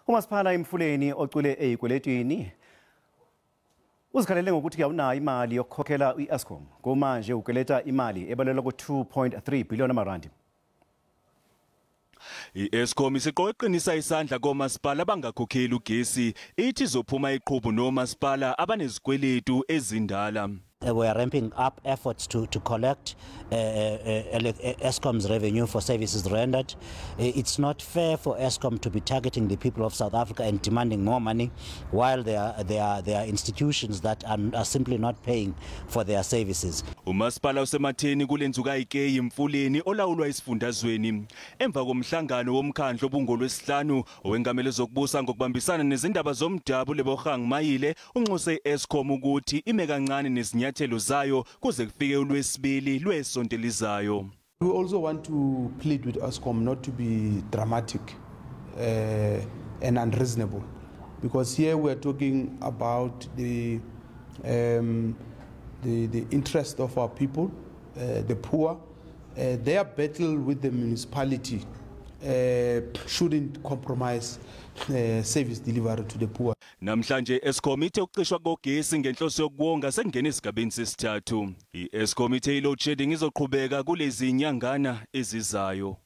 Umasipala Emfuleni ocwile eyikweletini uzikhalele ngokuthi awunayo imali yokukhokhela i-Eskom. Kumanje ukweleta imali ebalelwa ku-2.3 billion amarandi. I-Eskom isiqoqinisa isandla komasipala abangakhokheli ugesi, ithi izophuma iqhubu nomasipala abanezikweletu ezindala. We are ramping up efforts to collect Eskom's revenue for services rendered. It's not fair for Eskom to be targeting the people of South Africa and demanding more money while there are institutions that are simply not paying for their services. Umasipala osematheni kulenzuka Emfuleni olawulwa isifundazweni emva komhlangano womkhandlu obungolwesihlanu, owengamele zokubusa ngokubambisana nezindaba zomdabu Lebogang Mayile unxuse Eskom ukuthi ime kancane nezinyathelo zayo kuze kufike ulwesibili lwesonto elizayo. We also want to plead with Eskom not to be dramatic and unreasonable, because here we are talking about the interest of our people, the poor. Their battle with the municipality shouldn't compromise service delivery to the poor. Namhlanje Eskom ithe ukucishwa kogesi ngenhloso yokuwonga sekungena esigabeni sesithathu. I-Eskom ithe i-load shedding izoqhubeka kulezi nyangana ezizayo.